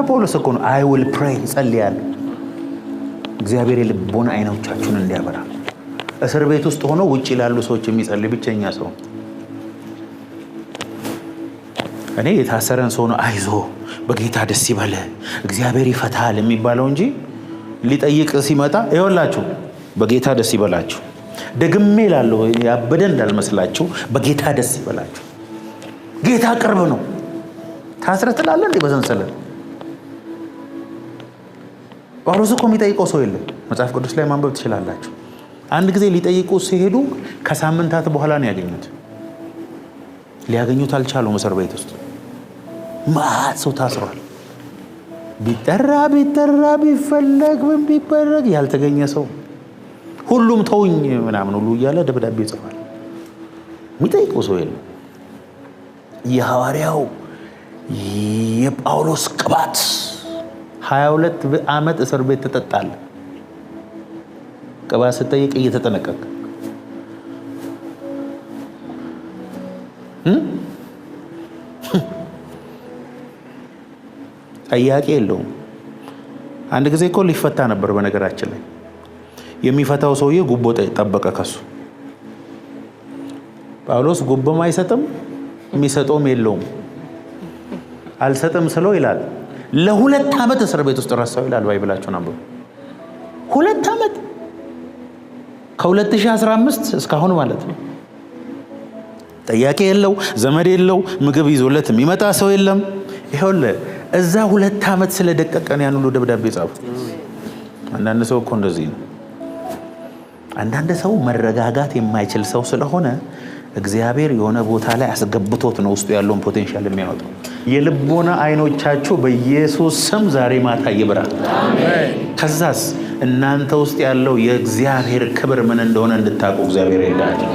ሐዋርያ ጳውሎስ እኮ ነው። I will pray፣ ጸልያለሁ፣ እግዚአብሔር የልቦና አይኖቻችሁን እንዲያበራ። እስር ቤት ውስጥ ሆኖ ውጭ ላሉ ሰዎች የሚጸልይ ብቸኛ ሰው። እኔ የታሰረን ሰው ነው አይዞ በጌታ ደስ ይበል እግዚአብሔር ይፈታል የሚባለው እንጂ ሊጠይቅ ሲመጣ ይኸውላችሁ በጌታ ደስ ይበላችሁ። ደግሜ እላለሁ፣ ያበደ እንዳልመስላችሁ፣ በጌታ ደስ ይበላችሁ። ጌታ ቅርብ ነው። ታስረህ ትላለህ እንዴ በሰንሰለት? ጳውሎስ እኮ የሚጠይቀው ሰው የለም። መጽሐፍ ቅዱስ ላይ ማንበብ ትችላላችሁ። አንድ ጊዜ ሊጠይቁ ሲሄዱ ከሳምንታት በኋላ ነው ያገኙት። ሊያገኙት አልቻሉም። እስር ቤት ውስጥ ማት ሰው ታስሯል። ቢጠራ ቢጠራ ቢፈለግ ምን ቢበረግ ያልተገኘ ሰው፣ ሁሉም ተውኝ ምናምን ሁሉ እያለ ደብዳቤ ይጽፋል። የሚጠይቀው ሰው የለም። የሐዋርያው የጳውሎስ ቅባት፣ 22 ዓመት እስር ቤት ትጠጣለህ። ቅባት ስጠይቅ እየተጠነቀቅ፣ ጠያቂ የለውም። አንድ ጊዜ እኮ ሊፈታ ነበር። በነገራችን ላይ የሚፈታው ሰውዬ ጉቦ ጠበቀ ከሱ። ጳውሎስ ጉቦም አይሰጥም፣ የሚሰጠውም የለውም። አልሰጥም ስለው ይላል ለ2 ዓመት እስር ቤት ውስጥ ረሳው ይላል። Bible ኣችሁን አንብቡ። 2 ዓመት፣ ከ2015 እስካሁን ማለት ነው። ጠያቂ የለው፣ ዘመድ የለው፣ ምግብ ይዞለት የሚመጣ ሰው የለም። ይኸውልህ እዛ 2 ዓመት ስለደቀቀን ያን ሁሉ ደብዳቤ ጻፉ። አንዳንድ ሰው እኮ እንደዚህ ነው። አንዳንድ ሰው መረጋጋት የማይችል ሰው ስለሆነ እግዚአብሔር የሆነ ቦታ ላይ አስገብቶት ነው ውስጡ ያለውን potential የሚያወጣው። የልቦና አይኖቻችሁ በኢየሱስ ስም ዛሬ ማታ ይብራ። ከዛስ እናንተ ውስጥ ያለው የእግዚአብሔር ክብር ምን እንደሆነ እንድታውቁ እግዚአብሔር ይርዳችሁ።